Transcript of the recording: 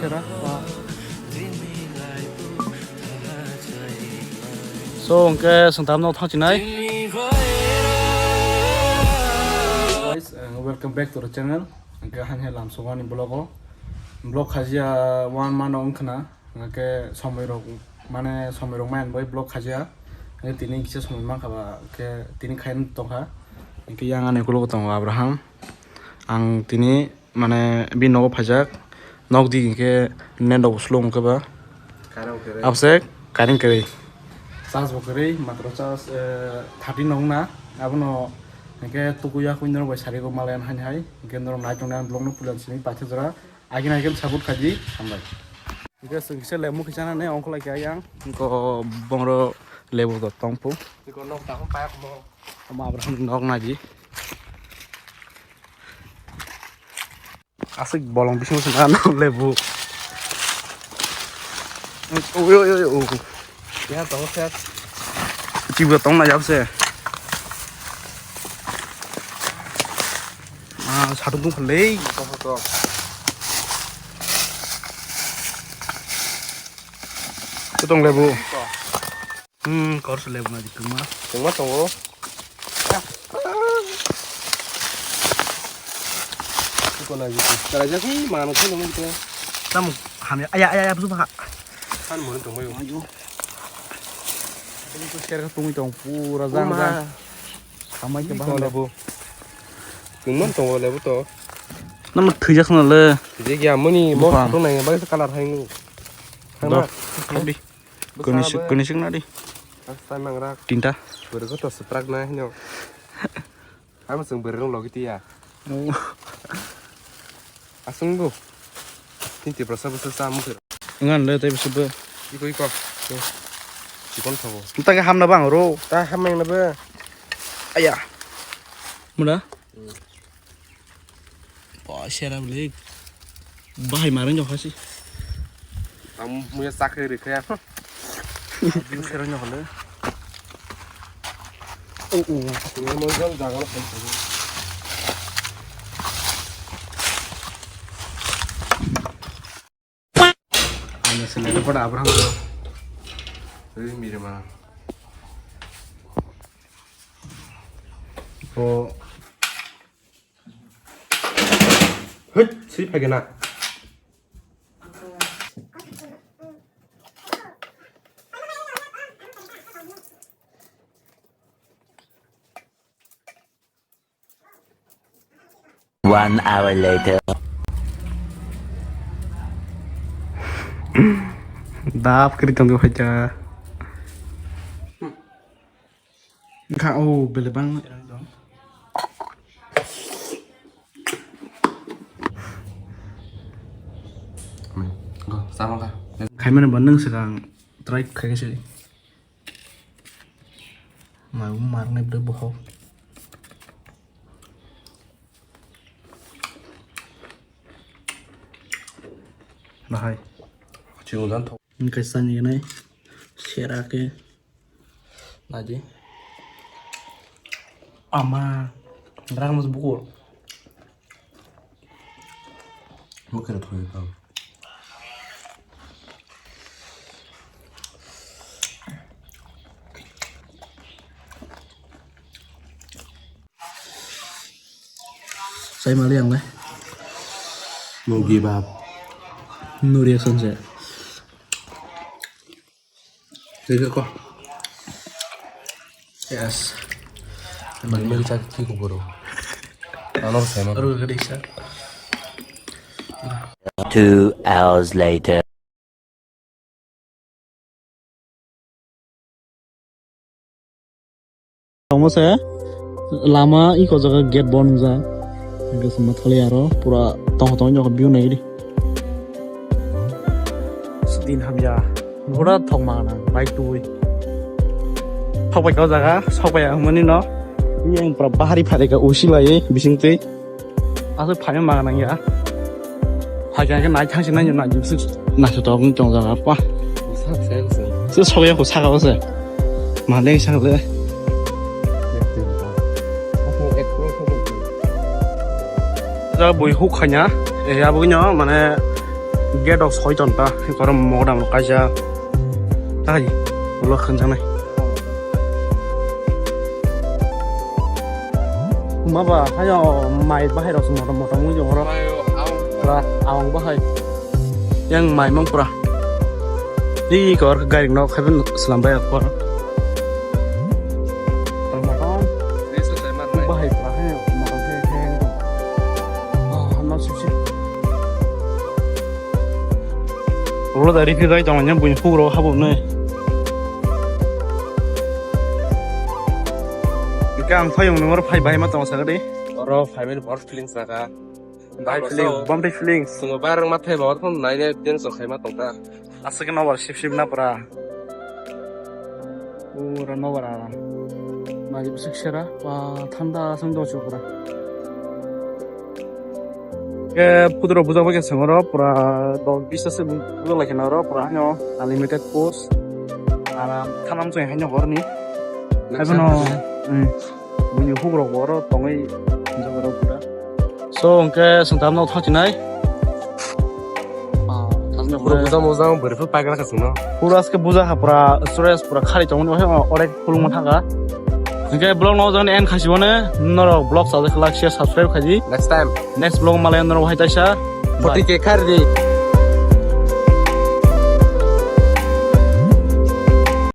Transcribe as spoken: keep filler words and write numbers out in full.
So, hwnkhe swngtam no thang chinai. Guys, uh, welcome back to the channel. Hwnkhe hani hai lamsogani vlog o. Vlog khajia one month wngkhna. Hwnkhe somoi rok, mane somoi rok mayan bai vlog khajia. Hwnkhe tini kisa somoi mankha ba, hwnkhe tini khaina tongkha. Hwnkhe yang ani ukulok tongo Abraham. Ang tini mane bini nogo phaijak, nok di hinkhe net rok slow wngkhe ba. Karang kwrwi. Abose karang kwrwi. Charge bo kwrwi, matro charge, eh, thirty no wngna. Abono hinkhe tukui yakui norok bai sarigo malayan hani hai. Hinkhe norok naitongnai ang vlog no puila simi paitha jora. Agin agin support khaidi, hambai. Hinkhe chwng kisa lemu kisa nani ongkholai khe ayang. Hinkhe bongro lebu rok tongphu. Hinkhe nok tangkhu payak mo. Omo Abraham nok naidi. Aswk bolong bisingo se nang lebu. Oi, oi, oi, oi. Ya, tongo khe. Chibo tong na jabse. Ah, satung tung khalei. Tongo, tongo. Kutong lebu. Tongo. Hmm, kor se lebu na di kwma. Kwma tongo. Iko na di. Tara jaki mano khe nang khe. Tam hamya, aya, aya, aya, busu bha. Kan mo tong bayo. Ayo. Ini tuh share tungui tong pura jang jang. Hamai ke bahang lebu. Kwma tongo lebu to. Nama thwijak na le. Thwijak ya mani mo tong nai ba color hai ngu. Hana. Koni sik, koni sik na di. Tinta. Bwrwi khe to swprak na hino. Amo chwng bwrwi rok logi tiya. Oh. Aswng bo. Tin Tiprasa bwsa cha mukhe. Ngan le tei bwsa bo. Iko, iko. Chikon thogo. Mata khe hamna bang ro. Ta hamna ba. Aya. Muna. Ba sera bwle. Bahai marwng jokha si. Ang muya chakri rikha ya. Sera nyokhole. Oh, oh. Muya mo jang jaga lo khai. Ano sini ada pada Abraham. Tapi mirip mana? Oh. Hei, swi phai gana. One hour later. Dap kiri tongke phaikha. Wngkha o bele bang. Khaimani bo nwng swkang try khaikha se. Mai marnai bwdai bohok. Bahai. Chikon jan thok. Wngkha sani gwnai. Sera khe. Naidi. Ama. Rang mas bukur. Bukur thoi ka. Sai mali ang le. No give up. No reaction se. Tega ko. Yes. Mali mali sa ki ko boro. Ano sai ma. Aru gadi sa. Two hours later. Tongmo se lama iko jaga gate bon wngjak. Hingke se mathali aro pura tongthok tongwi nokho view naidi. Din hamya. Pura thok manang bike twi. Thok bai kau jaga, sok bai ang mani no. Yang pura bahari phari ka usi lai bising twi. Aswk phaima manang ya. Hai khe nai thang sinai na jibswk naithotok wng tong jaga pa. Sak sak se. Se soya ko saka se. Ma leng sak le. Jaga bui huk khanya. E abo no mane Gate rok soi ton ta, korom mogodam rok kaisa. Tai, ulo khwnjaknai. Maba, hayo mai bahai rok motom motom wngwi tongo oro. Pura awang bahai. Yang mai mang pura. Di kor gari nok khaben selam bai kor. Motom. Bahai pura hayo motom he he. Ah, no sip sip. Oro da riphi bai tong nang buini huk ro habo ne. Hingke ang phai ung nang oro phai bai ma tong sakadi. Oro phai mani bor feelings naka. Bai feeling, bom dei feelings. Sungo bai rang ma thai bor phone nai ne tenso khai ma tong ta. Aswk no bar sip sip na pura. Pura nobar aram. Nai bwswk sera, ba thanda aswk dong chukra. Ke pudro buja bai ke sengoro pura dok bisa se buja lai kheno oro pura hino unlimited post. Aram thanam chai hino horni. Haibono, hmm. Buini hukrok bo oro tongwi jogoro pura. So, hwnkhe chwng tamno thangchinai. Pura buja muja bwrwi phuru paigala kha chwngno. Pura aske buja ha pura stress pura khari tongmani ohe orek khulungma thangkha. Hwnkhe vlog no jani end khasi bone norok vlog sajak like share subscribe khaji. Next time. Next vlog malai norok hai taisa. Forty K khari di.